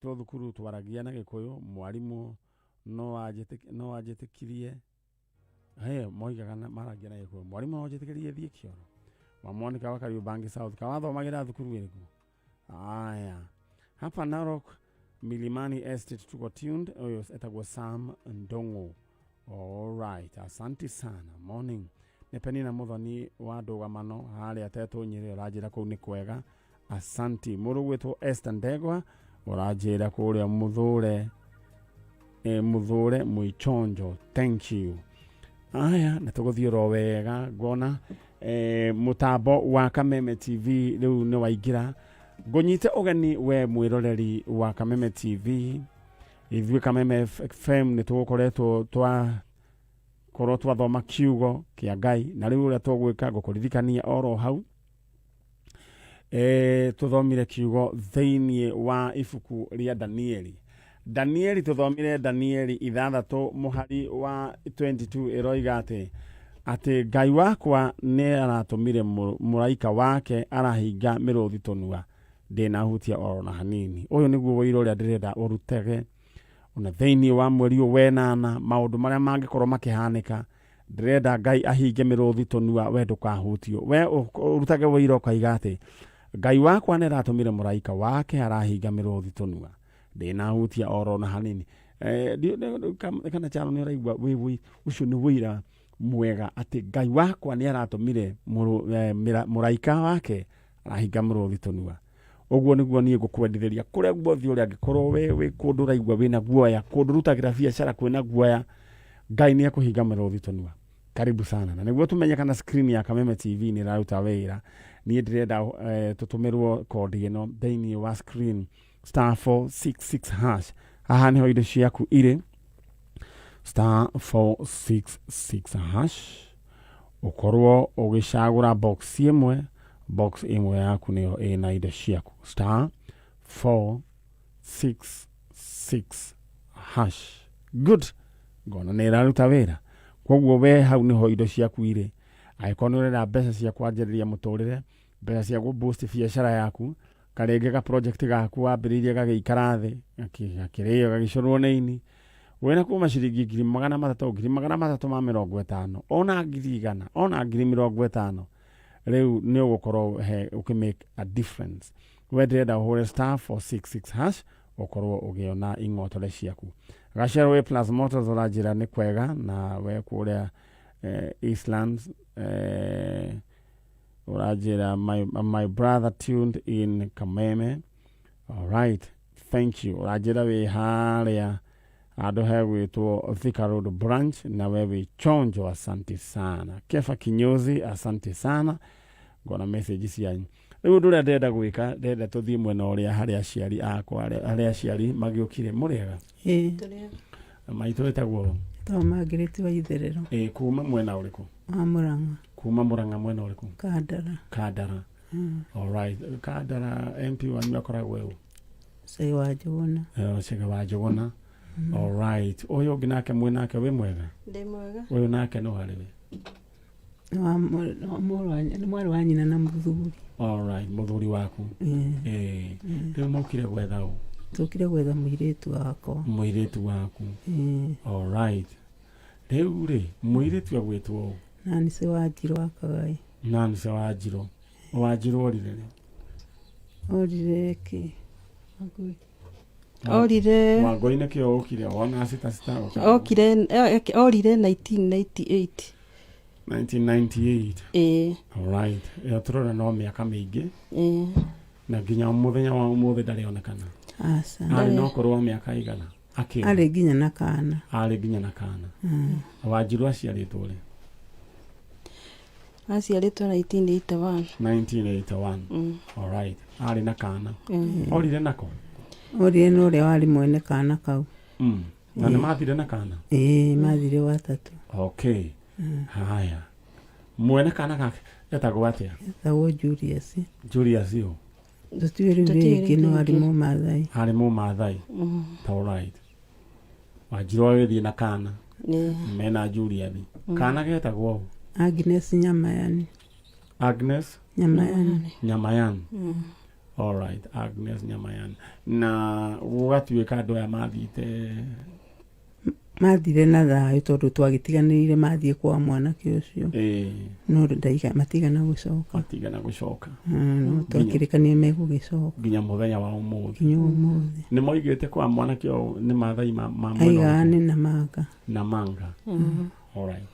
Tũ thukuru twaragia na Gĩkũyũ, mwarimũ no anjĩtĩkirie. Hey, moigaga maragia na Gĩkũyũ, mwarimũ no anjĩtĩkĩrie thiĩ kĩoro. Wa Monica wa Kariobangi South, kawathomagĩra thukuru ĩrĩkũ? Aya, hapa Narok Milimani Estate tuko tuned. Ũyũ etagwo Sam Ndong'o. Alright, asanti sana. Morning. Nĩ Penina Muthoni wa ndũgamano harĩa Tetũ Nyĩrĩ, ũranjĩra kũu nĩ kwega. Asanti. Mũrũ gwĩtwo Esther Ndegwa ũranjĩra kũrĩa Mũthũre, Mũthũre Mwĩchonjo. Thank you. Aya, na tũgũthiĩ oro wega. Ngona mũtambo wa Kameme TV rĩu nĩ waingĩra. Ngũnyite ũgeni we mwĩroreri wa Kameme TV. Ithuĩ Kameme FM nĩ tũgũkoretwo twa korwo twathoma kiugo kĩa Ngai, na rĩu ũrĩa tũgwĩka, ngũkũririkania oro hau. Tũthomire kiugo thĩinĩ wa ibuku rĩa Danieli. Danieli, tũthomire Danieli 6 mũhari wa 22, ĩroiga atĩ Ngai wakwa nĩ aratũmire mũraika wake arahinga mĩrũthi tũnua, ndĩnahutia oro na hanini. Ũyũ nĩguo wĩira ũrĩa ndĩrenda ũrutege ona thĩinĩ wa mweri ũyũ wenana, maũndũ marĩa mangĩkorwo makĩhanĩka. Ndĩrenda Ngai ahinge mĩrũthi tũnua, we ndũkahutio. We ũrutage wĩira ũkaiga atĩ Ngai wakwa nĩ aratũmire mũraika wake arahinga mĩrũthi tũnua, ndĩnahutia oro na hanini. Kana Charo, nĩ ũraigua ũcio nĩ wĩira mwega atĩ Ngai wakwa nĩ aratũmire mũraika wake arahinga mũrũthi tũnua? Ũguo nĩguo niĩ ngũkwendithĩria kũrĩa guothe ũrĩa angĩkorwo we wĩ kũndũ ũraigua wĩna guoya, kũndũ ũrutagĩra biacara kwĩna guoya, Ngai nĩ ekũhinga mĩrũthi tũnua. Karibu sana. Na nĩguo tũmenye kana screen ya Kameme TV nĩ ĩraruta wĩra, niĩ ndĩrenda tũtũmĩrwo kondi ĩno thĩinĩ wa screen, *466 hash. Haha nĩho indo ciaku irĩ, *466 hash. Ũkorwo ũgĩcagũra box ĩmwe, box ĩmwe yaku nĩyo ĩna indo ciaku, *466 hash. Good, ngona nĩ ĩraruta wĩra. Koguo we hau nĩho indo ciaku irĩ. Angĩkorwo nĩ ũrenda mbeca cia kwanjĩrĩria mũtũrĩre, mbeca cia gũ boost biacara yaku, karĩngĩ ga project gaku wambĩrĩirie gagĩikara thĩ, gakĩrĩo, gagĩcũrwo nĩ ini, wĩna kuma ciringi 300,000, 350,000, ona 100,000, ona 50,000, rĩu nĩ ũgũkorwo he ũkĩ make a difference. We ndĩrenda ũhũre *466 hash, ũkorwo ũgĩona ing'otore ciaku. Gacerwo A Plus Motors ũranjĩra nĩ kwega, na we kũrĩa Eastlands, ũranjĩra my brother tuned in Kameme. Alright, thank you. Ũranjĩra wĩ harĩa handũ hegwĩtwo Thika Road branch, na we wĩ chonjo. Asante sana. Kefa Kinyozi, asante sana. Ngona message cianyu. Rĩu ũndũ ũrĩa ndĩrenda gwĩka, ndĩrenda tũthiĩ mwena ũrĩa harĩa aciari akwa, harĩa aciari magĩũkire. Mũrĩega? Ĩĩ. Maitũ ĩtagwo? Tagwo Margaret wa Itherero. Ĩ kuma mwena ũrĩkũ? Wa Mũrang'a. Kuma Mũrang'a mwena ũrĩkũ? Kandara. Kandara. Alright, Kandara MP wanyu akoragwo ũ? Cege wa Njũgũna. Chege wa Njũgũna. Alright, ũyũ ũngĩ nake mwĩ nake, wĩ mwega? Ndĩ mwega. Ũyũ nake no harĩ we? Nĩ mwarĩ wa nyina na mũthuri. Alright, mũthuri waku. Ĩĩ. Rĩu mokire gwetha ũ? Tũkire gwetha mũirĩtu wakwa. Mũirĩtu waku. Ĩĩ. Alright, rĩu rĩ, mũirĩtu agwĩtwo ũ? Nancy Wanjirũ wa Kagai. Nancy Wanjirũ. Wanjirũ orire rĩ? Orire kĩ? Wangũi. Orire. Wangũi nĩkĩo ũkire wona cita cita ũka? Okire, orire 1998. 1998? Ĩĩ. Alright, ĩyo tũrona no mĩaka mĩingĩ. Ĩĩ. Na nginya mũthenya wa ũmũthĩ ndarĩ onekana. Aca. Arĩ na ũkũrũ wa mĩaka igana akĩũra? Arĩ nginya na kana. Arĩ nginya na kana. Wanjirũ aciarĩtwo rĩ? Aciarĩtwo 1981. 1981. Alright, arĩ na kana. Orire nako? Orire na ũrĩa warĩ mwene kana kau. Na nĩ mathire na kana? Ĩĩ, mathire watatũ. Okay, haya, mwene kana gake etagwo atĩa? Etagwo Julius. Julius ũ? Tũtiũĩ rĩu. Tũtiũĩ. Rĩngĩ no rĩngĩ. arĩ Mũmathai. Arĩ Mũmathai. Alright, Wanjirũ agĩthiĩ na kana. Ĩĩ. Mena Julius. Kana getagwo ũ? Agnes Nyamayani. Agnes Nyamayani. Nyamayan. Alright, Agnes Nyamayan. Na gũgatuĩka andũ aya mathiĩte Mathire na thayũ tondũ twagĩtiganĩire mathiĩ kwa mwanake ũcio. No matigana gũcoka. Matigana gũcoka. No twakĩrĩkanire megũgĩcoka. Nginya mũthenya wa ũmũthĩ. Nginya ũmũthĩ. Nĩ moigĩte kwa mwanake ũyũ nĩ Maathai ma mwena Aigaga ũrĩkũ? Nĩ Namanga. Namanga. Alright.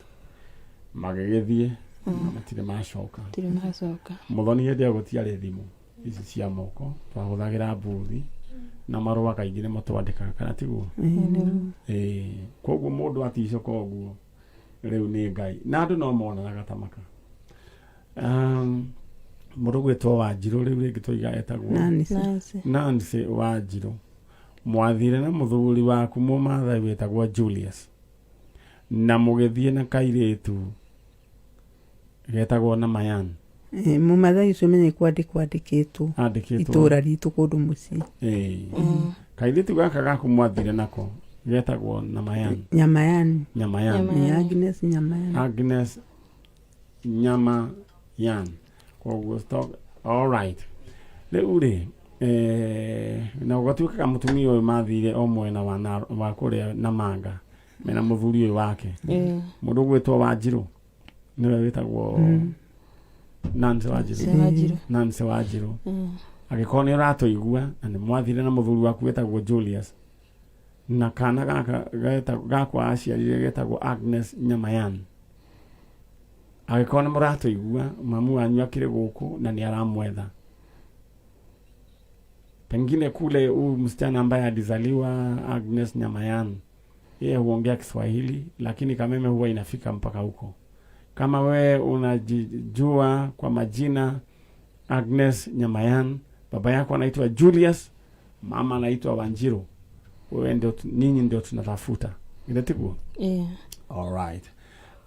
Magĩgĩthiĩ na matirĩ macoka. Matirĩ macoka. Mũthoni hĩndĩ ĩyo gũtiarĩ thimũ ici cia moko, twahũthagĩra mbuthi na marũa kaingĩ nĩmo twandĩkaga, kana tiguo? Ĩĩ, nĩguo. Ĩĩ, koguo mũndũ aticũka ũguo rĩu nĩ Ngai na andũ no monanaga ta maka. Mũndũ gwĩtwo Wanjirũ rĩu rĩngĩ tũiga etagwo Nancy. Nancy. Nancy Wanjirũ, mwathire na mũthuri waku mũmathai wĩtagwo Julius na mũgĩthiĩ na kairĩtu getagwo na Mayan. Ĩĩ, mũmathai ũcio menye kwandĩkwo andĩkĩtwo andĩkĩtwo itũra ritũ kũndũ mũciĩ. Ĩĩ. Kairĩtu gaka gaku mwathire nako getagwo na Mayan. Nyamayani. Nyamayan. Nyamayan. Nĩ Agnes Nyamayani. Agnes Nyamayan. Koguo stop. All right, rĩu rĩ na gũgatuĩkaga mũtumia ũyũ mathire o mwena wa, wa kũrĩa Namanga mena mũthuri ũyũ wake. Mũndũ ũgwĩtwo Wanjirũ nĩwe wĩtagwo Nancy Wanjirũ. Nancy Wanjirũ. Nancy Wanjirũ, angĩkorwo nĩ ũratũigua na nĩ mwathire na mũthuri waku wĩtagwo Julius na kana gaka gakwa aciarire getagwo Agnes Nyamayan, angĩkorwo nĩ mũratũigua, mamu wanyu akĩrĩ gũkũ na nĩ aramwetha. Pengine kule huyu msichana ambaye alizaliwa Agnes Nyamayan, yeye huongea Kiswahili lakini Kameme huwa inafika mpaka huko. Kama we unajijua kwa majina Agnes Nyamayan, baba yako anaitwa Julius, mama anaitwa Wanjiru, wewe ndio ninyi ndio tunatafuta, githĩ tiguo? Ĩĩ. Alright.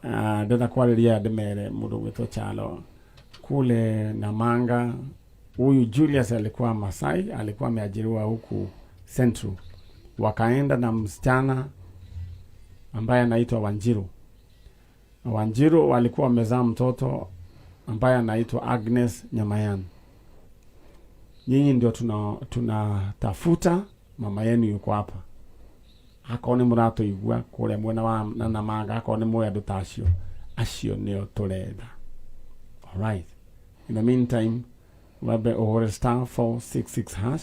Ndĩrenda kwarĩria ndĩmere mũndũ gwĩtwo Chalo kule Namanga. Huyu Julius alikuwa Masai, alikuwa ameajiriwa huku Central, wakaenda na msichana ambaye anaitwa Wanjiru. Wanjiru walikuwa wamezaa mtoto ambaye anaitwa Agnes Nyamayan. Nyinyi ndio tunatafuta, mama yenu yuko hapa. Akorwo nĩ mũratũigua kũrĩa mwena wa na Namanga, akorwo nĩ mũĩ andũ ta acio, acio nĩo tũretha. Alright, in the meantime wambe ũhũre *466#,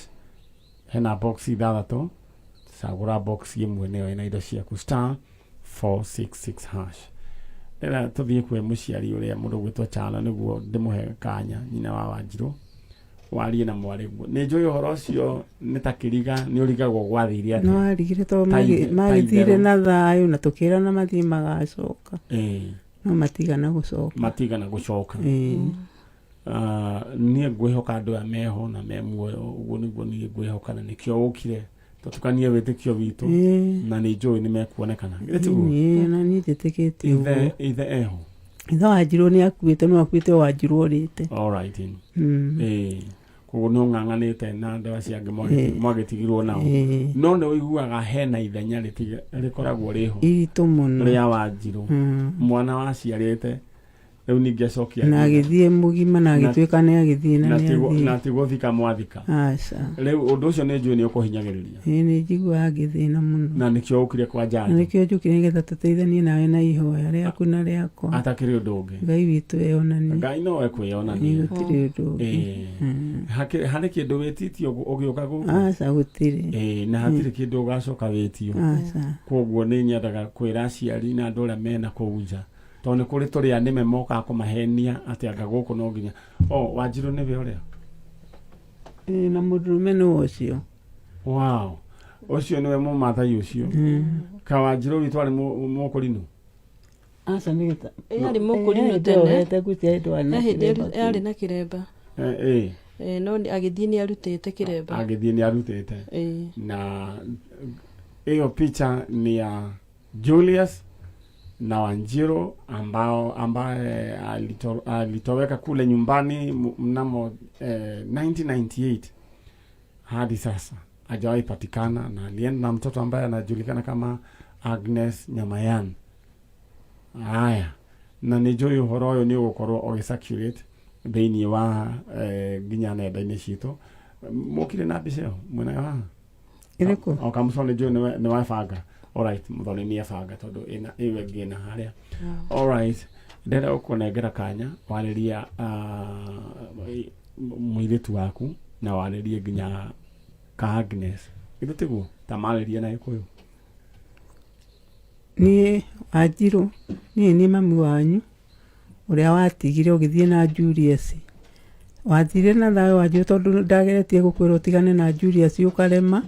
hena box ithathatũ, cagũra box ĩmwe nĩyo ĩna indo ciaku, *466#. Rĩrĩa tũthiĩ kwĩ mũciari ũrĩa mũndũ gwĩtwo Chalo nĩguo ndĩmũhe kanya nyina wa Wanjirũ warie na mwarĩguo. Nĩ njũĩ ũhoro ũcio nĩ ta kĩriga, nĩ ũrigagwo gwathire No atĩa. arigire tondũ Ta ta magĩthire itherũ. na thayũ na tũkĩrana mathiĩ magacoka. No matigana gũcoka. Matigana gũcoka. Ĩĩ. Niĩ ngwĩhoka andũ aya meho na me muoyo, ũguo nĩguo niĩ ngwĩhoka na nĩkĩo ũkire tũtukanie wĩtĩkio witũ. Na nĩ njũĩ nĩ mekuonekana, githĩ tiguo? Ĩĩ, na niĩ njĩtĩkĩtie ithe ũguo. Ithe eho? Ithe Wanjirũ nĩ akuĩte, no akuĩte o Wanjirũ orĩte. Alright. Ĩĩ, koguo nĩ ũng'ang'anĩte na andũ acio angĩ mwagĩtigirwo nao. No nĩ ũiguaga hena ithenya rĩkoragwo rĩho Iritũ mũno. rĩa Wanjirũ, mwana waciarĩte rĩu ningĩ acokia Na agĩthiĩ mũgima na agĩtuĩka nĩ agĩthiĩ na na nĩ tiguo na athiĩ. tiguo thika mwathika. Aca. Rĩu ũndũ ũcio nĩ njũĩ nĩ ũkũhinyagĩrĩria. Ĩĩ, nĩ njiguaga ngĩthĩna mũno. Na nĩkĩo ũkire kwa Na njanjo. nĩkĩo njũkire nĩgetha tũteithanie nawe na ihoya rĩaku na rĩakwa. Atakĩrĩ ũndũ ũngĩ. Ngai witũ eyonanie. Ngai no Nĩ ekwĩyonania. gũtirĩ ũndũ ũngĩ. Ĩĩ. Harĩ kĩndũ wĩtĩtio ũgĩũka gũkũ? Aca, gũtirĩ. Ĩĩ, na hatirĩ kĩndũ ũgacoka wĩtio. Aca. Koguo nĩ nyendaga kwĩra aciari na andũ arĩa mena kũu nja, tondũ nĩ kũrĩ tũrĩa nĩme mokaga kũmahenia atĩ anga gũkũ no nginya o Wanjirũ nĩwe ũrĩa. Ĩĩ, na mũndũrũme nĩwe ũcio. Wow, ũcio nĩwe mũmathai ũcio ka Wanjirũ witũ arĩ mũkũrinũ? Aca, nĩ gĩta. Ĩĩ, arĩ mũkũrinũ tene. Tene ngwĩciria ndwarĩ na He hĩndĩ kĩremba arĩ na kĩremba. Ĩĩ. Ĩĩ, no agĩthiĩ nĩ arutĩte kĩremba. Agĩthiĩ nĩ arutĩte. Ĩĩ. Na hiyo picha ni ya Julius na Wanjiru ambaye alitoweka kule nyumbani mnamo 1998, hadi sasa hajawahi patikana, na alienda na mtoto ambaye anajulikana kama Agnes Nyamayan. Haya, na nĩ njũĩ ũhoro ũyũ nĩ ũgũkorwo ũgĩcirculate thĩinĩ wa nginya nenda-inĩ citũ. Mokire na mbica ĩyo mwĩnayo haha? Ĩrĩkũ? O kamuco nĩ njũĩ nĩwe wabanga. Alright, mũthoni nĩ ebanga tondũ ĩna ĩyo ĩngĩ ĩna harĩa. Alright, ndĩrenda gũkũnengera kanya warĩrie mũirĩtu waku na warĩrie nginya ka Agnes. Githĩ tiguo? Ta marĩrie na Gĩkũyũ. Niĩ Wanjirũ, niĩ nĩ mami wanyu ũrĩa watigire ũgĩthiĩ na Julius. Wathire na thayũ Wanjirũ tondũ ndageretie gũkwĩra ũtigane na Julius ũkarema,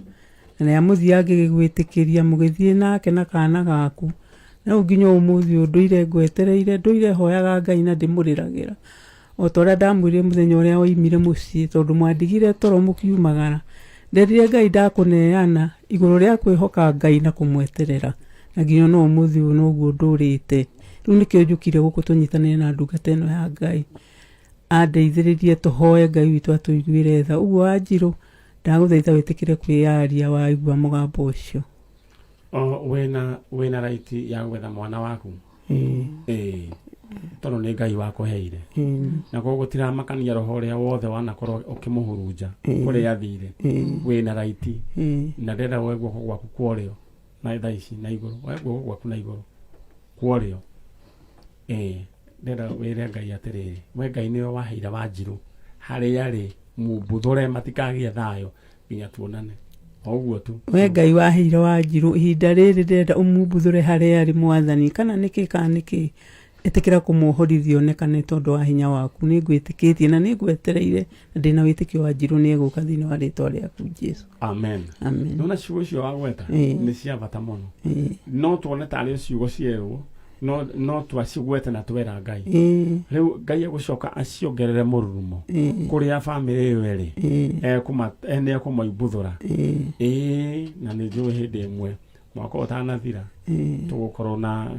na rĩa mũthia ngĩgĩgwĩtĩkĩria mũgĩthiĩ nake na kana gaku. Na rĩu nginya ũmũthĩ ũyũ ndũire ngwetereire, ndũire hoyaga Ngai na ndĩmũrĩragĩra. O ta ũrĩa ndamwĩrire mũthenya ũrĩa woimire mũciĩ, tondũ mwandigire toro mũkiumagara, nderire Ngai ndakũneana igũrũ rĩa kwĩhoka Ngai na kũmweterera, na nginya ona ũmũthĩ ũyũ noguo ndũrĩte. Rĩu nĩkĩo njũkire gũkũ tũnyitanĩre na ndungata ĩno ya Ngai, andeithĩrĩrie tũhoe Ngai witũ atũiguĩre tha. Ũguo Wanjirũ, ndagũthaitha wĩtĩkĩre kwĩyaria waigua mũgambo ũcio. O, wĩna wĩna right ya gwetha mwana waku. Ĩĩ. Ĩĩ, tondũ nĩ Ngai wakũheire. Ĩĩ. Na koguo gũtiramakania roho ũrĩa wothe wanakorwo ũkĩmũhurunja Ĩĩ. kũrĩa athire. Ĩĩ. Wĩna right. Ĩĩ. Na ndĩrenda woe guoko gwaku kwa ũrĩo na thaa ici na igũrũ, woe guoko gwaku na igũrũ kwa ũrĩo. Ĩĩ, ndĩrenda wĩre Ngai atĩrĩrĩ, we Ngai nĩwe waheire Wanjirũ harĩa arĩ, mumbuthũre matikagĩe thayũ nginya tuonane. O ũguo tu. We Ngai waheire Wanjirũ ihinda rĩrĩ ndĩrenda ũmumbuthũre harĩa arĩ Mwathani, kana nĩkĩ kana nĩkĩ, ĩtĩkĩra kũmuohorithia onekane tondũ wa hinya waku. Nĩ ngwĩtĩkĩtie na nĩ ngwetereire na ndĩna wĩtĩkio Wanjirũ nĩ egũka thĩinĩ wa rĩtwa rĩaku Jesu. Amen. Amen. Nona ciugo icio wagweta Ĩĩ. nĩ cia bata mũno. Ĩĩ. No tuone tarĩ ciugo cierwo no no twacigwete na twera Ngai. Ĩĩ. Rĩu Ngai egũcoka aciongerere mũrurumo Ĩĩ. kũrĩa bamĩrĩ ĩyo ĩrĩ. Ĩĩ. Ekũma nĩ ekũmaibuthũra. Ĩĩ. Ĩĩ, na nĩ njũĩ hĩndĩ ĩmwe mwaka ũyũ ũtanathira Ĩĩ. tũgũkorwo na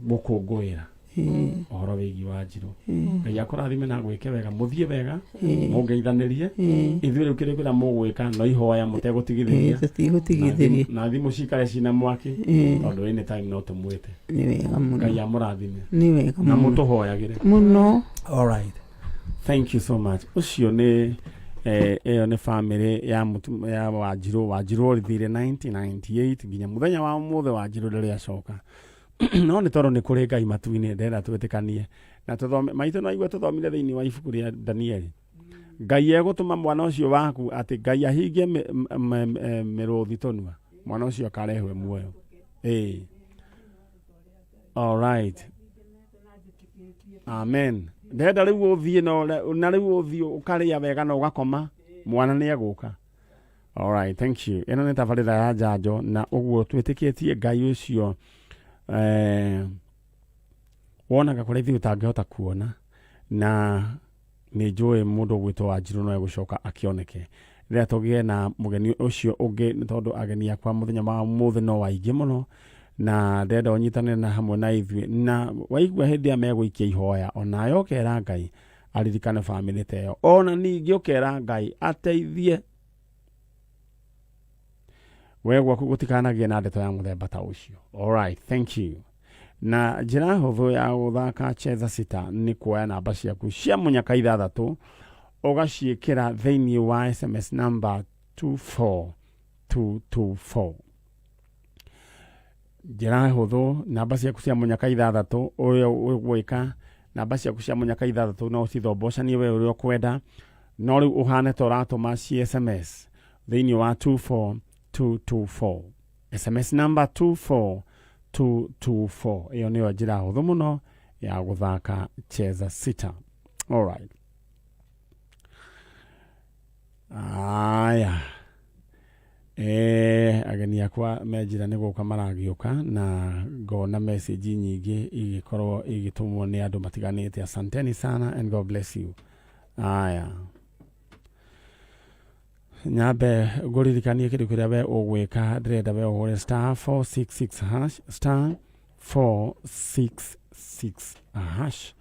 gũkũngũĩra Ĩĩ. ũhoro wĩgiĩ Wanjirũ. Ĩĩ. Ngai akũrathime na gwĩke wega, mũthiĩ wega, Ĩĩ. mũngeithanĩrie. Ĩĩ. Ithuĩ rĩu kĩrĩa kĩrĩa mũgwĩka no ihoya mũtegũtigithĩria. Ĩĩ, tũtigũtigithĩria. Na thimũ cikare cina mwaki. Ĩĩ. Tondũ anytime no tũmwĩte. Nĩ wega mũno. Ngai amũrathime. Nĩ wega Na mũno. mũtũhoyagĩre. Mũno. All right. Thank you so much. Ũcio nĩ ĩyo nĩ famĩlĩ ya mũtu, ya Wanjirũ. Wanjirũ orithire 1998 nginya mũthenya wa ũmũthĩ Wanjirũ ndĩrĩ acoka. No nĩ tondũ nĩ kũrĩ Ngai matu-inĩ, ndĩrenda twĩtĩkanie na tũthome. Maitũ no aigue tũthomire thĩinĩ wa ibuku rĩa Danieli. Ngai egũtũma mwana ũcio waku atĩ Ngai ahingie mĩrũthi tũnua, mwana ũcio akarehwe muoyo. Ĩĩ. All right. Amen. Ndĩrenda rĩu ũthiĩ na rĩu ũthiĩ ũkarĩa wega na ũgakoma, mwana nĩ egũka. All right, thank you. Ĩno nĩ tabarĩra ya njanjo na ũguo twĩtĩkĩtie Ngai ũcio wonaga kũrĩa ithuĩ ũtangĩhota kuona, na nĩ njũĩ mũndũ ũgwĩtwo Wanjirũ no egũcoka akĩoneke. Rĩrĩa tũgĩe na mũgeni ũcio ũngĩ, nĩ tondũ ageni akwa mũthenya wa ũmũthĩ no aingĩ mũno, na ndĩrenda ũnyitanĩre na hamwe na ithuĩ, na waigua hĩndĩ ĩrĩa megũikia ihoya onawe ũkera Ngai aririkane bamĩrĩ ta ĩyo, ona ningĩ ũkera Ngai ateithie we gwaku gũtikanagĩe na ndeto ya mũthemba ta ũcio. All right, thank you. Na njĩra hũthũ ya gũthaka Cheza Sita nĩ kuoya namba ciaku cia mũnyaka ithathatũ ũgaciĩkĩra thĩinĩ wa SMS number 24224. Njĩra hũthũ, namba ciaku cia mũnyaka ithathatũ ũrĩa ũgwĩka, namba ciaku cia mũnyaka ithathatũ no ũcithombocanie we ũrĩa ũkwenda, no rĩu ũhane ta ũratũma ci SMS thĩinĩ wa 24224. SMS number 24224. Ĩyo nĩyo njĩra hũthũ mũno ya gũthaka Cheza Sita. All right. Aya. Ageni akwa me njĩra nĩ gũka maragĩũka, na ngona message nyingĩ igĩkorwo igĩtũmwo nĩ andũ matiganĩte. Asanteni sana and God bless you. Aya. Nyambe ngũririkanie kĩndũ kĩrĩa we ũgwĩka. Ndĩrenda we ũhũre star 466 hash, star 466 hash.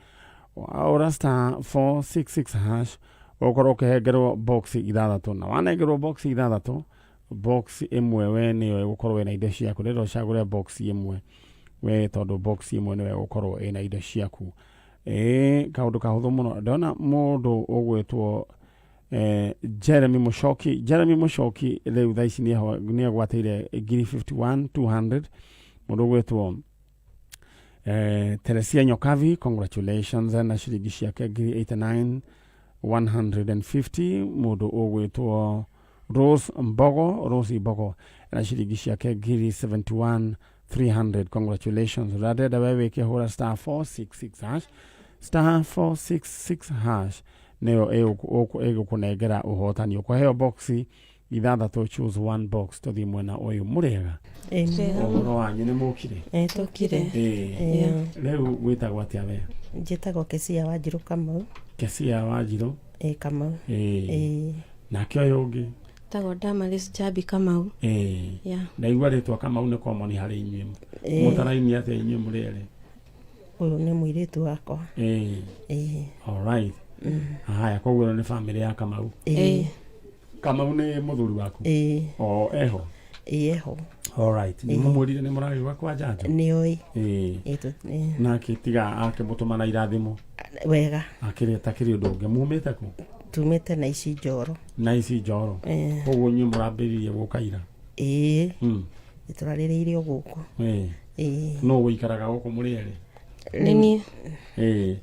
Waũra star 466 hash ũkorwo ũkĩhengerwo box ithathatũ, na wanengerwo box ithathatũ, box ĩmwe we nĩyo ĩgũkorwo ĩna indo ciaku. Ndĩrenda ũcagũre box ĩmwe we, tondũ box ĩmwe nĩyo ĩgũkorwo ĩna indo ciaku. Ĩĩ, kaũndũ kahũthũ mũno. Ndona mũndũ ũgwĩtwo Jeremy Muchoki. Jeremy Muchoki rĩu thaa ici nĩegwatĩire ngiri 51 200. Mũndũ ũgwĩtwo Teresia Nyokavi, congratulations, na ciringi ciake ngiri 89 150. Mũndũ ũgwĩtwo Rose Mbogo, Rose Mbogo, na ciringi ciake ngiri 71 300, congratulations. Ũrĩa we wĩke, hũra star 466 hash, star 466 hash, nĩyo ĩgũkũnengera ũhotani. Ũkũheo boxi ithathatũ, choose one box. Tũthiĩ mwena ũyũ. Mũrĩega? Ũhoro wanyu, nĩ mũkire? Tũkire. Ĩĩ. Rĩu gwĩtagwo atĩa we? Njĩtagwo Kesia Wanjirũ Kamau. Kesia Wanjirũ. Ĩ, Kamau. Ĩĩ. Ĩ. Nake ũyũ ũngĩ? Tagwo Damaris Jambi Kamau. Ĩĩ. Yeah. Ndaigua rĩtwa Kamau nĩ common harĩ inyuĩ. Ĩĩ. Mũtaraini atĩa inyuĩ mũrĩ erĩ? Ũyũ nĩ mũirĩtu wakwa. Ĩĩ. Ĩ. Alright, haya, koguo ĩno nĩ famĩlĩ ya Kamau. Ĩ. Kamau nĩ mũthuri waku? Ĩ. O eho? Ĩ, eho. Alright, nĩ mũmwĩrire nĩ mũragĩũka kwa njanjo? Nĩoĩ. Ĩĩ. Ĩ, ĩ. Nake tiga akĩmũtũma na irathimo. Wega. Akĩrĩ takĩrĩ ũndũ ũngĩ. Mumĩte kũ? Tumĩte na ici Njoro. Na ici Njoro. Ĩ. Koguo inyuĩ mũrambĩrĩirie gũka ira? Ĩ, tũrarĩrĩire o gũkũ. Ĩĩ. Ĩ. Nũ gũikaraga gũkũ mũrĩ erĩ? Nĩ niĩ. Ĩĩ,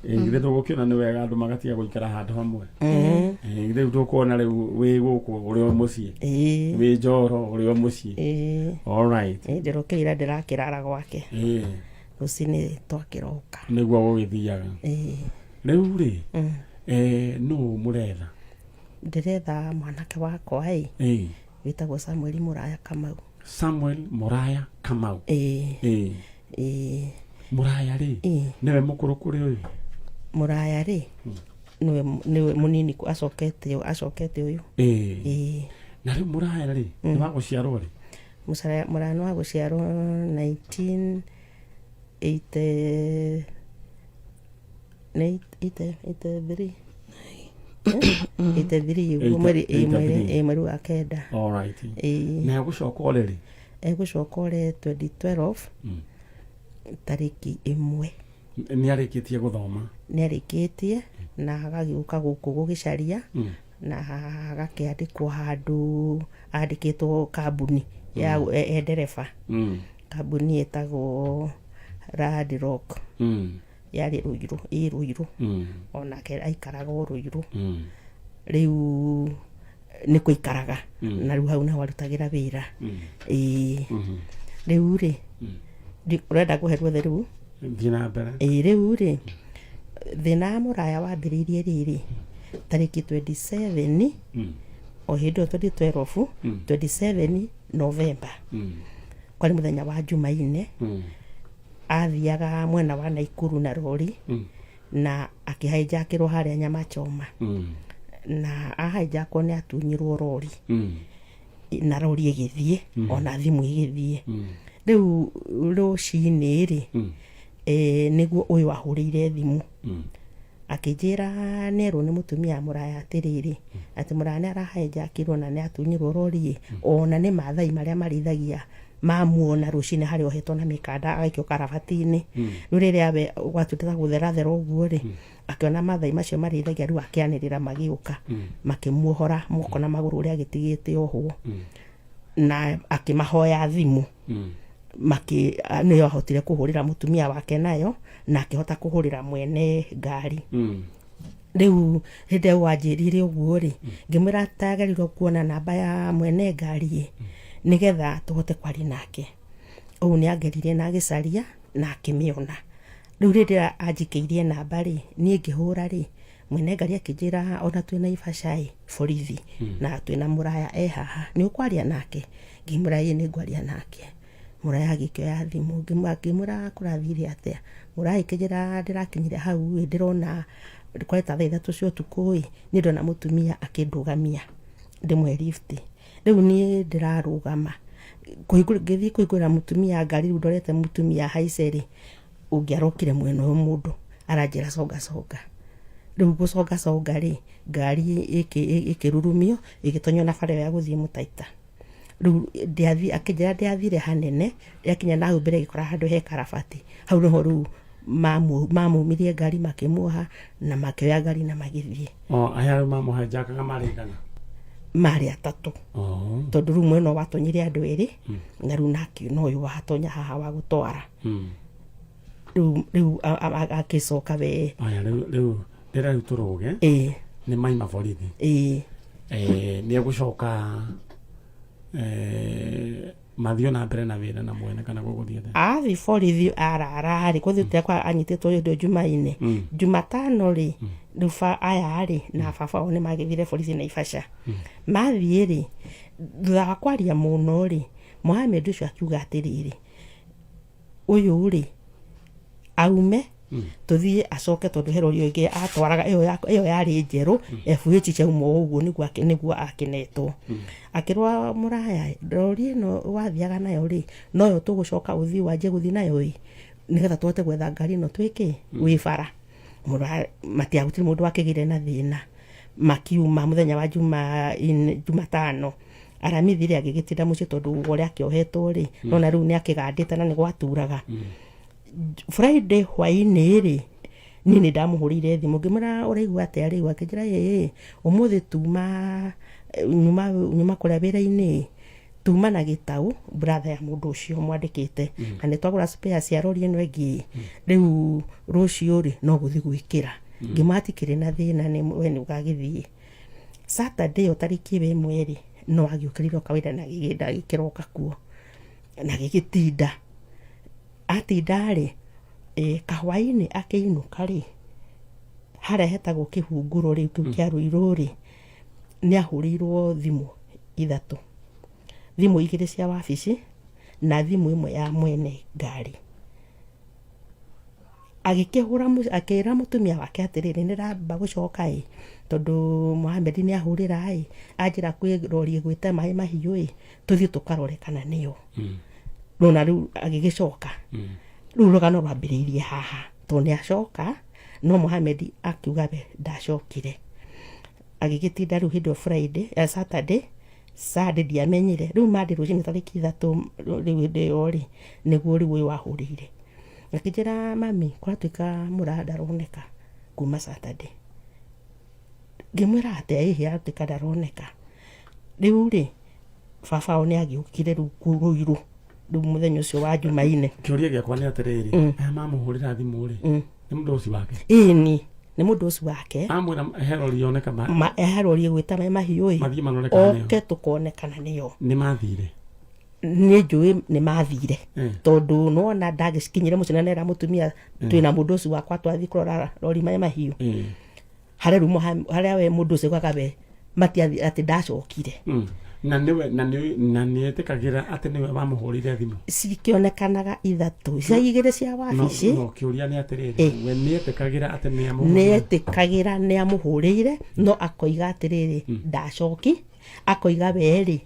githĩ ndũgũkĩona nĩ wega andũ magatiga gũikara handũ hamwe? Ĩĩ, rĩu tũkuona rĩu wĩ gũkũ ũrĩ o mũciĩ. Ĩ. Wĩ Njoro ũrĩ o mũciĩ. Ĩ. Alright. Ĩ, ndĩrokĩire, ndĩrakĩrara gwake. Rũcinĩ twakĩroka. Nĩguo gũgĩthiaga. Ĩ. Rĩu rĩ, nũ mũretha? Ndĩretha mwanake wakwa ĩ, wĩtagwo Samuel Mũraya Kamau. Samuel Mũraya Kamau. Ĩ. Ĩĩ. Ĩ. Mũraya rĩ, Ĩ. nĩwe mũkũrũ kũrĩ ũyũ? Mũraya rĩ, nĩwe mũnini, acokete ũyũ. Ĩĩ. Ĩ. Na rĩu Mũraya rĩ, nĩ wa gũciarwo rĩ? Mũraya nĩ wa gũciarwo 1980, 83, 83 ũguo, mweri ĩ, mweri 83. Ĩ, mweri wa kenda. Alright. Ĩ. Na egũcoka ũrĩ rĩ? Egũcoka ũrĩ 2012, tarĩki 1. Nĩ arĩkĩtie gũthoma? Nĩ arĩkĩtie na agagĩũka gũkũ gũgĩcaria, na agakĩandĩkwo handũ, andĩkĩtwo kambuni ya e ndereba, kambuni ĩtagwo Rad Rock, yarĩ Rũirũ, ĩ Rũirũ. Onake aikaraga o Rũirũ. Rĩu nĩ kũikaraga, na rĩu hau naho arutagĩra wĩra. Ĩĩ. Rĩu rĩ, ũrenda kũhe ruothe rĩu? Thiĩ na mbere. Ĩĩ, rĩu rĩ, thĩna wa Mũraya wambĩrĩirie rĩrĩ tarĩki 27, o hĩndĩ ĩyo 2012, 27 November, kwarĩ mũthenya wa Jumaine. Athiaga mwena wa Naikuru na rori, na akĩhaijakĩrwo harĩa Nyama Choma, na ahaijakwo nĩ atunyirwo rori, na rori ĩgĩthiĩ, ona thimũ ĩgĩthiĩ. Rĩu rũcinĩ rĩ, nĩguo ũyũ ahũrĩire thimũ, akĩnjĩra nĩerwo nĩ mũtumia wa Mũraya atĩrĩrĩ, atĩ Mũraya nĩ arahainjakirwo na nĩ atunyirwo rori ĩ, ona nĩ Mathai marĩa marĩithagia mamuona rũcinĩ harĩa ohetwo na mĩkanda agaikio karabati-inĩ. Rĩu rĩrĩa we gwatuĩte ta gũtherathera ũguo rĩ, akĩona Mathai macio marĩithagia, rĩu akĩanĩrĩra, magĩũka makĩmuohora moko na magũrũ ũrĩa agĩtigĩte ohwo, na akĩmahoya thimũ, makĩ nĩyo ahotire kũhũrĩra mũtumia wake nayo, na akĩhota kũhũrĩra mwene ngari. Rĩu hĩndĩ ĩyo wanjĩrire ũguo rĩ, ngĩmwĩra tagĩrĩirwo kuona namba ya mwene ngari ĩ, nĩgetha tũhote kwaria nake. Ũũ nĩ angeririe na agĩcaria na akĩmĩona. Rĩu rĩrĩa anjikĩirie namba rĩ, niĩ ngĩhũra rĩ, mwene ngari akĩnjĩra ona twĩ Naivasha ĩ borithi, na twĩna Mũraya e haha, nĩ ũkwaria nake? Ngĩmwĩra ĩĩ, nĩ ngwaria nake. Mũraya agĩkĩoya thimũ, ngĩmwĩra kũrathire atĩa. Mũraya akĩnjĩra ndĩrakinyire hau ĩ, ndĩrona kwarĩ ta thaa 3 cia ũtukũ ĩ, niĩ ndona mũtumia akĩndũgamia ndĩmũhe lift. Rĩu niĩ ndĩrarũgama ngĩthiĩ kũhingũrĩra mũtumia ngari, rĩu ndorete mũtumia haice rĩ, ũngĩ arokire mwena ũyũ, mũndũ aranjĩra conga conga. Rĩu gũconga conga rĩ, ngari ĩkĩrurumio, ĩgĩtonyio na bara ĩyo ya gũthiĩ Mũtaita. Rĩu ndiathi, akĩnjĩra ndiathire hanene, yakinya na hau mbere ĩgĩkora handũ he karabati, hau nĩho rĩu. Mamumirie ngari, makĩmuoha na makĩoya ngari na magĩthiĩ. O aya rĩu mamũhenjakaga marĩ igana? Marĩ atatũ. Oh. Tondũ rĩu mwena watonyire andũ erĩ, na rĩu nake no ũyũ watonya haha wa gũtwara. Rĩu akĩcoka we. Aya, rĩu ndĩra rĩu tũrũge. Ĩĩ. Nĩ maima borithi. Ĩĩ. Nĩ egũcoka mathiĩ na mbere na wĩra na mwene kana gũgũthiĩ atĩa? Athi borithi arara rĩ, kũthiĩ kwa anyitĩtwo hĩndĩ ĩyo Jumaine, Jumatano rĩ, rĩu aya rĩ na baba wao nĩ magĩthire borithi Naivasha. Mathiĩ rĩ, thutha wa kwaria mũno rĩ, Mohamed ũcio akiuga atĩrĩrĩ, ũyũ rĩ aume tũthiĩ acoke, tondũ he rori ĩngĩ atwaraga ĩyo ĩyo yarĩ njerũ FH ciauma o ũguo nĩguo akenetwo. Akĩrwo, mũraya, rori ĩno wathiaga nayo rĩ, noyo tũgũcoka ũthiĩ wanjie gũthiĩ nayo ĩ, nĩgetha tũhote gwetha ngari ĩno twĩkĩ wĩ bara. Mũraya matiagũtirĩ mũndũ wakĩgĩire na thĩna. Makiuma mũthenya wa Jumatano, Aramithi rĩ agĩgĩtinda mũciĩ, tondũ ũrĩa akĩohetwo rĩ, nona rĩu nĩ akĩgandĩte na nĩ gwaturaga. Friday hwainĩ rĩ, niĩ nĩ ndamũhũrĩire thimũ ngĩmwĩra, ũraigua atĩa rĩu? Akĩnjĩra, ĩĩ, ũmũthĩ tuma nyuma kũrĩa wĩra-inĩ, tuma na gĩtau brother ya mũndũ ũcio mwandĩkĩte, na nĩ twagũra spare cia rori ĩno ĩngĩ, rĩu rũciũ rĩ no gũthiĩ gwĩkĩra. Ngĩmwĩra hatikĩrĩ na thĩna, nĩ we nĩ ũgagĩthiĩ. Saturday ĩyo tarĩki ĩyo 1 rĩ, no agĩũkĩrire o kawaida na agĩgĩenda agĩkĩroka kuo na agĩgĩtinda atinda rĩ, kahwainĩ akĩinũka rĩ, harĩa hetagwo kĩhunguro rĩu kĩu kĩa Ruiru rĩ, nĩ ahũrĩirwo thimũ ithatũ, thimũ igĩrĩ cia wabici na thimũ ĩmwe ya mwene ngari. Agĩkĩhũra akĩra mũtumia wake atĩrĩrĩ, nĩ ndamba gũcoka ĩ, tondũ Mohamed nĩ ahũrĩra ĩ, anjĩra kwĩ rori ĩgwĩte maĩ mahiũ ĩ, tũthiĩ tũkarore kana nĩyo. Nona rĩu agĩgĩcoka. Rĩu rũgano rwambĩrĩirie haha, tondũ nĩ acoka, no Mohamed akiuga we ndacokire. Agĩgĩtinda rĩu hĩndĩ ĩyo Friday, Saturday, Sunday ndiamenyire. Rĩu Monday rũcinĩ tarĩki 3 rĩu hĩndĩ ĩyo rĩ, nĩguo rĩu ũyũ wahũrĩire akĩnjĩra, mami, kũratuĩka mũraya ndaroneka kuma Saturday. Ngĩmwĩra atĩa? Ĩhĩ, aratuĩka ndaroneka. Rĩu rĩ, baba wao nĩ agĩũkire rĩu Ruiru rĩu mũthenya ũcio wa Jumaine. Kĩũria gĩakwa nĩ atĩrĩrĩ, aya mamũhũrĩra thimũ rĩ, nĩ mũndũ ũcio wake? Ĩni, nĩ mũndũ ũcio wake. Amwĩra he rori yoneka ma he rori ĩgwĩta maĩ mahiũ ĩ. Mathiĩ marore kana nĩyo. Oke tũkone kana nĩyo. Nĩ mathire? Nĩ njũĩ nĩ mathire. Tondũ nĩwona ndagĩkinyire mũciĩ na nera mũtumia twĩna mũndũ ũcio wakwa twathiĩ kũrora rori maĩ mahiũ. Harĩa rĩu harĩa we mũndũ ũcio augaga we matiathi atĩ ndacokire. Na nĩwe na nĩ etĩkagĩra atĩ nĩwe wamũhũrĩire thimũ? Cikĩonekanaga ithatũ, cia igĩrĩ cia wabici. No kĩũria nĩ atĩrĩrĩ, we nĩ etĩkagĩra atĩ nĩ amũhũrĩire? Nĩ etĩkagĩra nĩ amũhũrĩire, no akoiga atĩrĩrĩ, ndacoki. Akoiga we rĩ,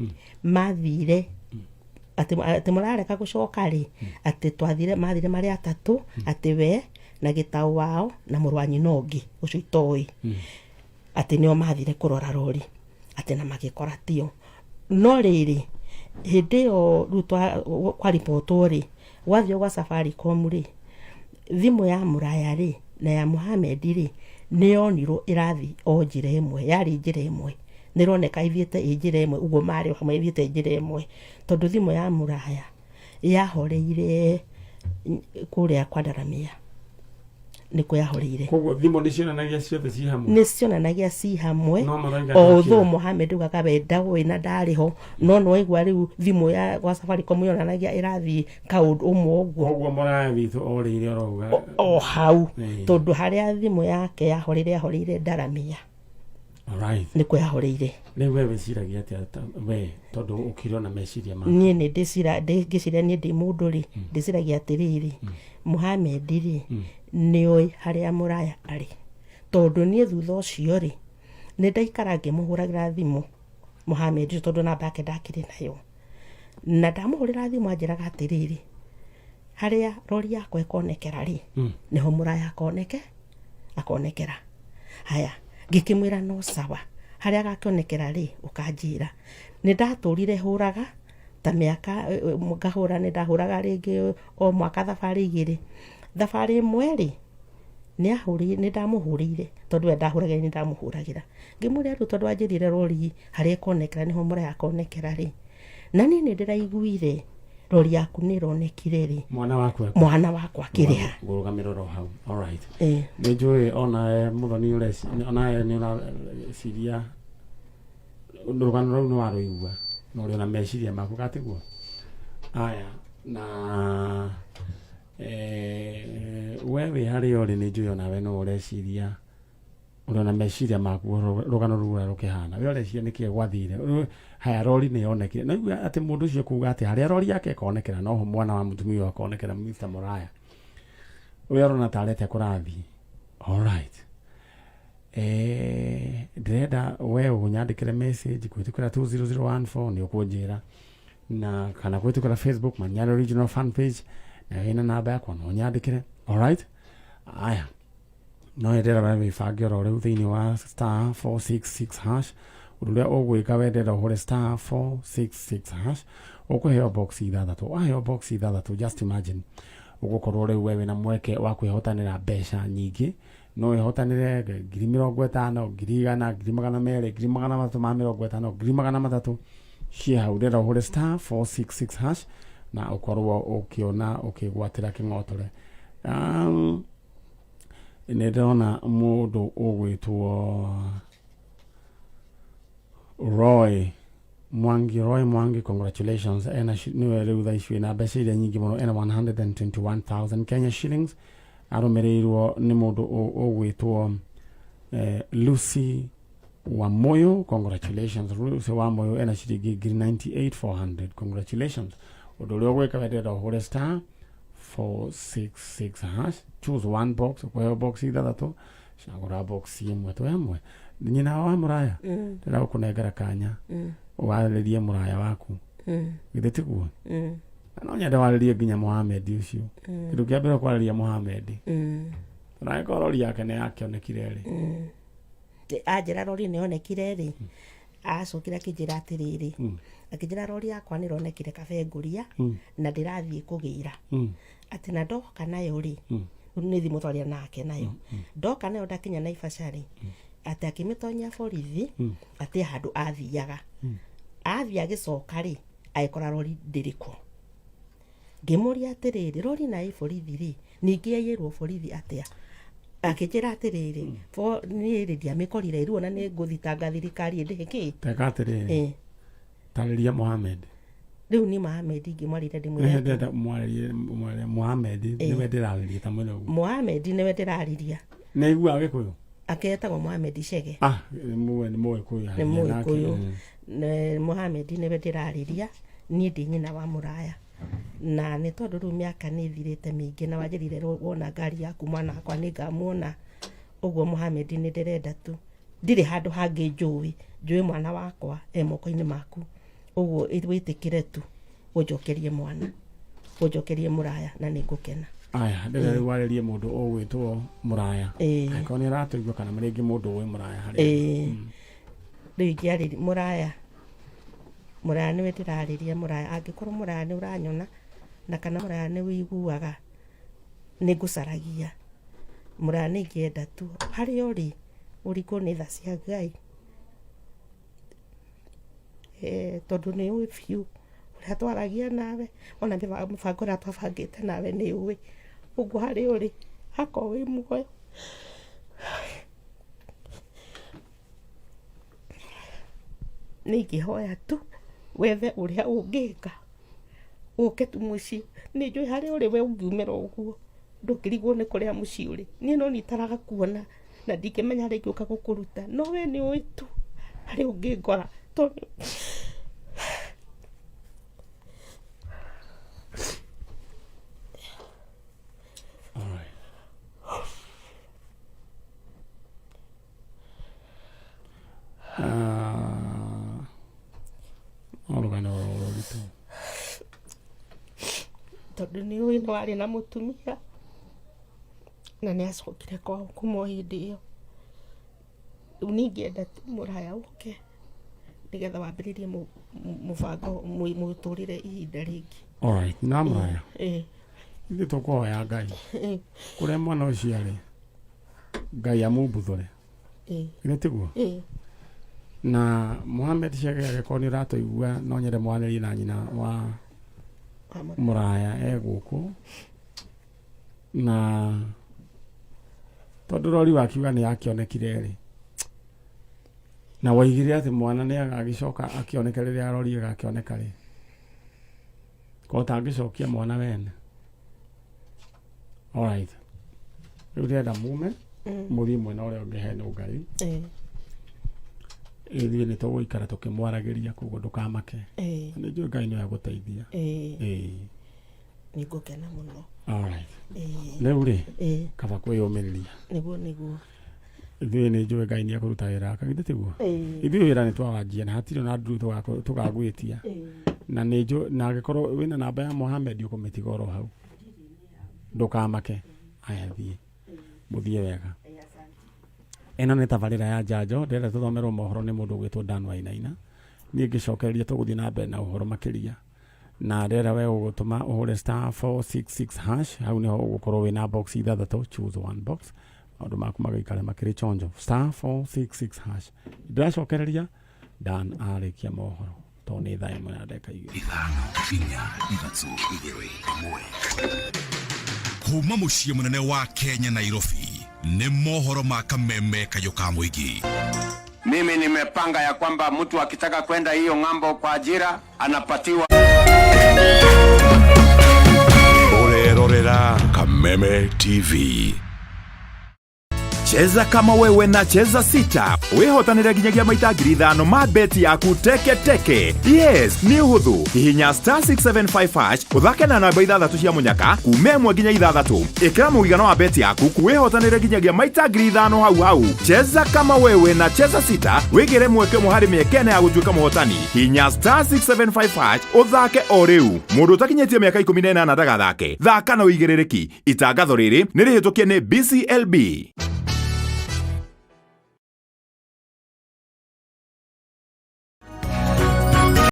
mathire atĩ mũrarega gũcoka rĩ, atĩ twathire, mathire marĩ atatũ, atĩ we na gĩtaũ wao na mũrũ wa nyina ũngĩ ũcio itoĩ, atĩ nĩo mathire kũrora rori, atĩ na magĩkora tio. No rĩrĩ, hĩndĩ ĩyo rĩu kwaribotwo rĩ, gwathio gwa Safaricom rĩ, thimũ ya mũraya rĩ na ya Mohamed rĩ, nĩ yonirwo ĩrathiĩ o njĩra ĩmwe, yarĩ njĩra ĩmwe, nĩ ĩroneka ithiĩte ĩ njĩra ĩmwe ũguo, marĩ o hamwe ithiĩte njĩra ĩmwe, tondũ thimũ ya mũraya yahoreire kũrĩa kwa Ndaramia, nĩkuo yahoreire. Koguo thimũ nĩ cionanagia ciothe ci hamwe? Nĩ cionanagia ci hamwe. No maroiga although Mohamed ugaga we ndaũĩ na ndarĩ ho, no nĩwaigua rĩu thimũ ya gwa Safaricom yonanagia ĩrathiĩ kaũndũ ũmwe ũguo. Koguo mũraya witũ orĩire oroga o hau. Tondũ harĩa thimũ yake yahoreire, yahoreire Ndaramia. Alright. Nĩkuo yahoreire. Rĩu we wĩciragia atĩa we, tondũ ũkĩrĩ ona meciria maku? Niĩ nĩ ndĩcira ngĩciria, niĩ ndĩ mũndũ rĩ, ndĩciragia atĩrĩrĩ, Mohamed rĩ, nĩoĩ harĩa mũraya arĩ, tondũ niĩ thutha ũcio rĩ, nĩ ndaikara ngĩmũhũragĩra thimũ Mohamed ũcio, tondũ namba yake ndakĩrĩ nayo, na ndamũhũrĩra thimũ anjĩraga atĩrĩrĩ, harĩa rori yakwa ĩkonekera rĩ, nĩho mũraya akonekera. Haya, ngĩkĩmwĩra no sawa, harĩa agakĩonekera rĩ, ũkanjĩra. Nĩ ndatũrire hũraga ta mĩaka ngahũra, nĩ ndahũraga rĩngĩ o mwaka thabarĩ igĩrĩ. Thabarĩ ĩmwe rĩ, nĩ ndamũhũrĩire tondũ we ndahũragĩra, nĩ ndamũhũragĩra, ngĩmũria rĩu tondũ wanjĩrire rori harĩa ĩkonekera nĩho mũraya akonekera rĩ, na niĩ nĩ ndĩraiguire rori yaku nĩ ĩronekire rĩ, mwana waku ekũ? Mwana wakwa akĩrĩha. Ngũrũgamĩra oro hau. Alright. Ĩĩ. Nĩ njũĩ onawe mũthoni onawe nĩ ũreciria rũgano rũu nĩ warũigua na ũrĩ ona meciria maku gatiguo aya na we wĩ harĩa ũrĩ nĩ njũĩ onawe no ũreciria ũrĩ ona meciria maku rũgano rũu ũrĩa rũkĩhana we ũreciria nĩkĩ gwathire. Haya, rori nĩ yonekire na igua atĩ mũndũ ũcio kuga atĩ harĩa rori yake ĩkonekera noho mwana wa mũtumia ũyũ akonekera. Mr. Muraya, we ũrona tarĩ atĩa kũrathiĩ? Alright, ndĩrenda we ũnyandĩkĩre message kũhĩtũkĩra 20014 nĩ ũkũnjĩra na kana kũhĩtũkĩra Facebook Manyara Original fan page na ĩna namba yakwa no ũnyandĩkĩre. Alright, aya no ndĩrenda we wĩbange oro rĩu thĩinĩ wa star 466 hash. Ũndũ ũrĩa ũgwĩka we ndĩrenda ũhũre star 466 hash, ũkũheo box ithathatũ. Waheo box ithathatũ, just imagine ũgũkorwo rĩu we wĩna mweke wa kwĩhotanĩra mbeca nyingĩ. No wĩhotanĩre 50,000, 100,000, 200,000, 350,000, 300,000 ciĩ hau. Ndĩrenda ũhũre star 466 hash na ũkorwo ũkĩona ũkĩgwatĩra kĩng'otore. Nĩ ndĩrona mũndũ ũgwĩtwo Roy Mwangi. Roy Mwangi, congratulations. Ena niwe rĩu thaa ici wĩna mbeca iria nyingĩ mũno, ena 121,000 Kenya shillings, arũmĩrĩirwo nĩ mũndũ ũgwĩtwo Lucy Wamoyo. Congratulations, Lucy Wamoyo, ena ciringi 98,400. Congratulations. Ũndũ ũrĩa ũgwĩka we ndĩrenda ũhũre star 466 hash, choose one box. Ũkũheo box ithathatũ, cagũra box ĩmwe. Twĩ hamwe, nyina wa mũraya. Ndĩrenda gũkũnengera kanya warĩrie mũraya waku. Githĩ tiguo? Na no nyende warĩrie nginya Mohamed ũcio. Kĩndũ kĩa mbere kwarĩria Mohamed, na angĩkorwo rori yake nĩ yakĩonekire rĩ. Anjĩra rori nĩ yonekire rĩ, acokire akĩnjĩra atĩrĩrĩ, akĩnjĩra rori yakwa nĩ ĩronekire Kabengũria na ndĩrathiĩ kũgĩra atĩ na ndoka nayo rĩ, nĩ thimũ twaria nake nayo, ndoka nayo ndakinya Naivasha rĩ, atĩ akĩmĩtonyia borithi, atĩ handũ athiaga athiĩ agĩcoka rĩ, agĩkora rori ndĩrĩ kuo. Ngĩmũria atĩrĩrĩ, rori na ĩ borithi rĩ, ningĩ yaiyĩrwo borithi atĩa? Akĩnjĩra atĩrĩrĩ, niĩ rĩ ndiamĩkorire rĩu ona nĩ ngũthitanga thirikari ĩndĩhe kĩ. Teka atĩrĩrĩ, tarĩria Mohamed. Rĩu niĩ Mohamed ingĩmwarĩria ndĩmwĩre atĩa? Ndĩrenda mwarĩrie mwarĩrie Mohamed. Nĩwe ndĩrarĩria ta mwĩre ũguo. Mohamed nĩwe ndĩrarĩria. Nĩ aiguaga gĩkũyũ? Aketagwo Mohamed Chege. Ah, nĩ mũĩ, nĩ mũgĩkũyũ. Nĩ Arĩria nake. Mũgĩkũyũ. Mohamed nĩwe ndĩrarĩria. Niĩ ndĩ nyina wa mũraya na nĩ tondũ rĩu mĩaka nĩ ĩthirĩte mĩingĩ na wanjĩrire wona ngari yaku mwana wakwa nĩ ngamuona ũguo. Mohamed, nĩ ndĩrenda tu, ndirĩ handũ hangĩ njũĩ, njũĩ mwana wakwa e moko-inĩ maku, ũguo wĩtĩkĩre tu ũnjokerie mwana, ũnjokerie mũraya na nĩ ngũkena. Aya, ndĩrenda rĩu warĩrie mũndũ ũgwĩtwo mũraya, angĩkorwo nĩ aratũigua kana rĩngĩ mũndũ ũĩ mũraya harĩa. Ĩĩ. Rĩu ingĩarĩria mũraya, mũraya nĩwe ndĩrarĩria. Mũraya, angĩkorwo mũraya nĩ ũranyona na kana mũraya nĩ wĩiguaga, nĩ ngũcaragia. Mũraya, nĩ ingĩenda tu harĩa ũrĩ ũringwo nĩ tha cia Ngai, tondũ nĩ ũĩ biũ ũrĩa twaragia nawe, ona mũbango ũrĩa twabangĩte nawe nĩ ũĩ ũguo. Harĩa ũrĩ akorwo wĩ muoyo, nĩ ingĩhoya tu wethe ũrĩa ũngĩka ũke tu mũciĩ. Nĩ njũĩ harĩa ũrĩ we ũngiumĩra ũguo ndũngĩrigwo nĩ kũrĩa mũciĩ ũrĩ. Niĩ no nitaraga kuona na ndingĩmenya harĩa ingĩũka gũkũruta, no we nĩ ũĩ tu harĩa ũngĩngora tondũ Alright. Ah, no rũgano rũritũ. Tondũ nĩ ũĩ nĩ warĩ na mũtumia na nĩ acokire kwao kuma o hĩndĩ ĩyo. Rĩu ningĩenda tu mũraya ũke nĩgetha wambĩrĩrie mũbango mũtũrĩre ihinda rĩngĩ. Alright, na mũraya. Ĩĩ. Ithuĩ tũkũhoya Ngai kũrĩa mwana ũcio arĩ, Ngai amumbuthũre. Githĩ tiguo? Na Mohamed Chege, angĩkorwo nĩ ũratũigua, no nyende mwanĩrie na nyina wa mũraya e gũkũ, na tondũ rori wakiuga nĩ akĩonekire rĩ, na waigire atĩ mwana nĩ agagĩcoka akĩoneke rĩrĩa rori ĩgakĩoneka rĩ, ko ũtangĩcokia mwana wene. Alright, rĩu ndĩrenda mume mũthiĩ mwena ũrĩa ũngĩ he Ngai. Ithuĩ nĩ tũgũikara tũkĩmwaragĩria, koguo ndũkamake. Nĩ njũĩ Ngai nĩwe agũteithia. Ĩĩ. Nĩ ngũkena mũno. Alright. Rĩu rĩ, kaba kwĩyũmĩrĩria. Nĩguo, nĩguo. Ithuĩ nĩ njũĩ Ngai nĩ ekũruta wĩra wake, githĩ tiguo? Ithuĩ wĩra nĩ twawanjia na hatirĩ ona nduru tũgagwĩtia, na nĩ njũĩ na angĩkorwo wĩna namba ya Mohamed ũkũmĩtiga oro hau, ndũkamake. Aya, thiĩ, mũthiĩ wega. Ĩno nĩ tabarĩra ya njanjo. Ndĩrenda tũthomerwo mohoro nĩ mũndũ ũgwĩtwo Dan Wainaina. Niĩ ngĩcokereria tũgũthiĩ na mbere na ũhoro makĩria, na ndĩrenda we ũgũtũma ũhũre *466#. Hau nĩho ũgũkorwo wĩna box ithathatũ, choose one box, maũndũ maku magaikare makĩrĩ chonjo. *466#. Ndĩracokereria Dan arĩkia mohoro, tondũ nĩ thaa 1:02. 5, 4, 3, 2, 1. Kuma mũciĩ mũnene wa Kenya, Nairobi, nĩ mohoro ma Kameme kayũ ka mũingĩ. Mimi nimepanga ya kwamba mtu akitaka kwenda hiyo ng'ambo kwa ajira anapatiwa. Ũrerorera Kameme TV. Cheza kama wewe na Cheza Sita, wĩhotanĩre nginyagia maita 5,000 ma beti yaku teke teke. Yes, nĩ ũhũthũ. Hihinya *675# ũthake na namba ithathatũ cia mũnyaka kuma 1 nginya 6. Ĩkĩra mũigana wa beti yaku, wĩhotanĩre nginyagia maita 5,000 hau hau. Cheza kama wewe na Cheza Sita, wĩgĩre mweke ũmwe harĩ mĩeke 4 ya gũtuĩka mũhotani. Hinya *675# ũthake o rĩu. Mũndũ ũtakinyĩtie mĩaka 18 ndagathake. Thaka na ũigĩrĩrĩki. Itangatho rĩrĩ nĩ rĩhĩtũkie nĩ BCLB.